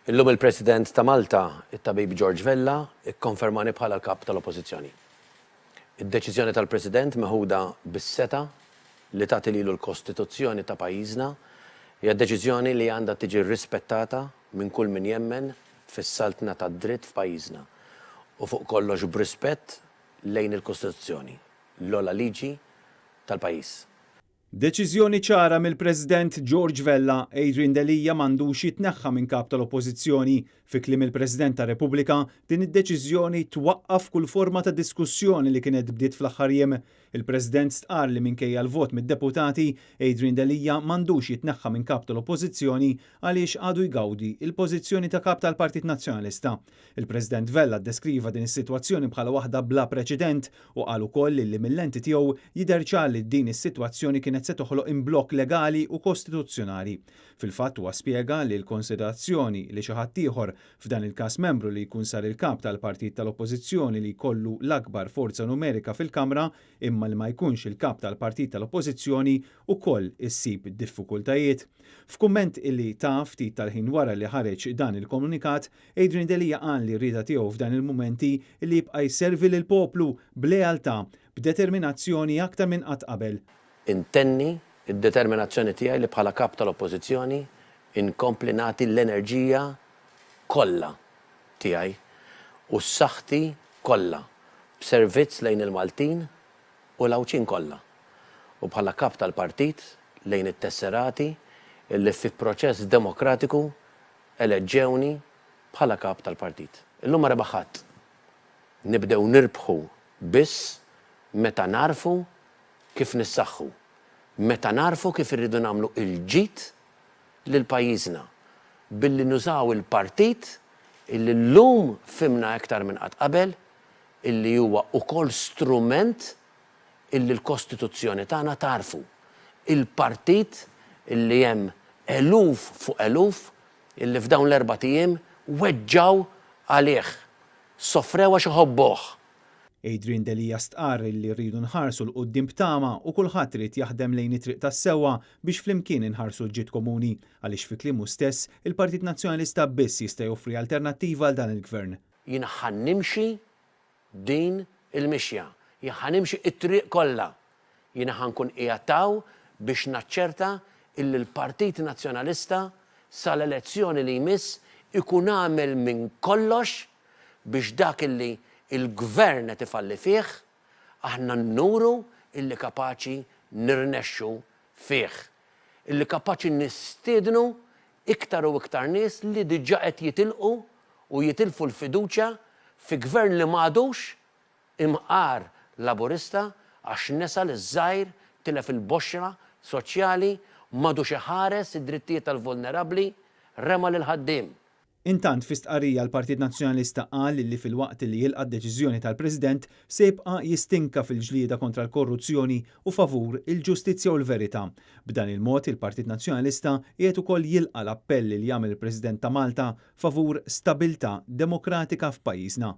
Illum il-President ta' Malta, it-Tabib George Vella, ikkonfermani bħala l-Kap tal-Oppożizzjoni. Id-deċiżjoni tal-President meħuda bis-setgħa li tagħti lilu l-Kostituzzjoni ta' pajjiżna hija deċiżjoni li għandha tiġi rispettata minn kull min jemmen fis-saltna tad-dritt f'pajjiżna u fuq kollox b'rispett lejn il-Kostituzzjoni, l-ogħla liġi tal-pajjiż. Deċiżjoni ċara mill-President George Vella, Adrian Delia m'għandux jitneħħa minn Kap tal-Oppożizzjoni. Fi kliem il-President tar-Repubblika, din id-deċiżjoni twaqqaf kull forma ta' diskussjoni li kienet bdiet fl-aħħar jiem. Il-President stqarr li minkejja l-vot mid-deputati, Adrian Delia m'għandux jitneħħa minn Kap tal-Oppożizzjoni għaliex għadu jgawdi l-pożizzjoni ta' Kap tal-Partit Nazzjonalista. Il-President Vella ddeskriva din is-sitwazzjoni bħala waħda bla preċedent u qal ukoll li mil-lenti tiegħu jidher ċar li din is-sitwazzjoni kienet se toħloq imblokk legali u kostituzzjonali. Fil-fatt huwa spjega li l-konsiderazzjoni li xi ħadd ieħor, f'dan il-każ membru li jkun sar il-Kap tal-partit tal-Oppożizzjoni li jkollu l-akbar forza numerika fil-Kamra imma li ma jkunx il-Kap tal-partit tal-Oppożizzjoni ukoll issib diffikultajiet. F'kumment illi ta ftit tal-ħin wara li ħareġ dan il-komunikat, Adrian Delia qal li r-rieda tiegħu f'dan il-mument hi li jibqa' jservi lill-poplu b'lealtà, b'determinazzjoni aktar minn qatt qabel. Intenni d-determinazzjoni tiegħi li bħala Kap tal-Oppożizzjoni nkompli nagħti l-enerġija kollha tiegħi u s-saħħti kollha b'servizz lejn il-Maltin u l-Għawdxin kollha u bħala Kap tal-Partit lejn it-tesserati li fi proċess demokratiku eleġġewni bħala Kap tal-Partit. Illum ma rebaħ ħadd. Nibdew nirbħu biss meta nagħrfu kif nissaħħu, meta nagħrfu kif irridu nagħmlu l-ġid lil pajjiżna billi nużaw il-partit illi llum fhimna iktar minn qatt qabel illi huwa ukoll strument illi l-Kostituzzjoni tagħna tagħrfu. Il-partit illi hemm eluf fuq eluf illi f'dawn l-erbat ijiem weġġgħu għalih, sofrew għax iħobbuh. Adrian Delia stqarr illi rridu nħarsu 'l quddiem b'tama u kulħadd irid jaħdem lejn it-triq tas-sewwa biex flimkien inħarsu l-ġid komuni għaliex fi kliemu stess il-Partit Nazzjonalista biss jista' joffri alternattiva għal dan il-Gvern. Jiena ħa nimxi din il-mixja. Jien ħa nimxi t-triq kollha. Jiena ħa nkun qiegħed hawn biex naċċerta illi l-Partit Nazzjonalista sal-elezzjoni li jmiss ikun għamel minn kollox biex dak illi l-Gvern qed ifalli fih, aħna nuru illi kapaċi nirnexxu fih. Illi kapaċi nistiednu iktar u iktar nies li diġà qed jitilqu u jitilfu l-fiduċja fi Gvern li m'għadux imqar Laburista għax nesa liż-żgħir, tilef il-boxxla soċjali, m'għadux iħares id-drittijiet tal-vulnerabbli, rema lill-ħaddiem. Intant fi stqarrija l-Partit Nazzjonalista qal li filwaqt li jilqa' d-deċiżjoni tal-President se jibqa' jistinka fil-ġlieda kontra l-korruzzjoni u favur il-ġustizzja u l-verità. B'dan il-mod il-Partit Nazzjonalista qiegħed ukoll jilqa' l-appell li għamel il-President ta' Malta favur stabilità demokratika f'pajjiżna.